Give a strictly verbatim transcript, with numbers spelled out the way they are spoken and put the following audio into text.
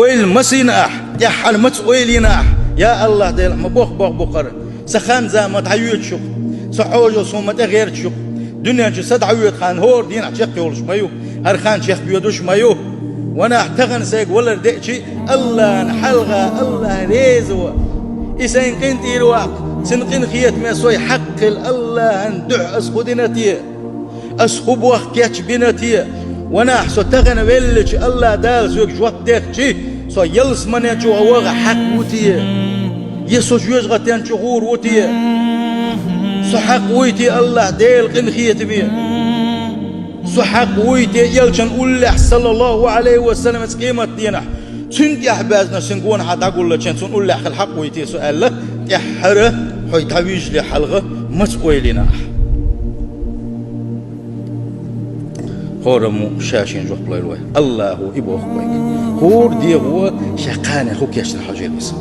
Ойла маца йина ахь, тӀаьххьара маца ойла йина ахь, я АллахӀ Дела, ма боху-боху бу хӀара. Сан хан-зама дӀайоьду шух, сан хьожал суна ма тӀегӀерташ ю-кх. Дуьнен чу сан дӀайоьду хан хӀора дийнахь чекхйолуш ма ю, хӀара хан чекхйоьдуш ма ю. Ванахь, тахана сайга валар деъчи, АллахӀана хьалха, АллахӀ реза ван. И сайна къинтӀера ваккха, цуьнан къинхетаме со хьакъ хилла, АллахӀан дуьхьа аса хӀун дина те? Аса хӀун бохка кечбина те? Ванахь, со тахана веллачу АллахӀ Дала соьга жоп дехчи, со ялсаманен чу ваха хьакъ ву те? Я со жоьжахатен чу гӀур ву те? Со хьакъ вуй те АллахӀ Делан къинхетаме? Со хьакъ вуй те элчан уллехь, саллаллаху Ӏалайхи ва саллам, оцу къематденахь? Цуьнан тӀехь баьзна шен гонахьа дӀагуллачен цунна уллехь хила хьакъ вуй те со аьлла, тӀаьххьара хьо дӀавижале хьалха маца ойла йина ахь? ХӀораммо ша-шен жоп лойла вай. АллахӀа и боху вайга: хӀора дегӀо шен кхане хӀун кечдина хьажийла иза.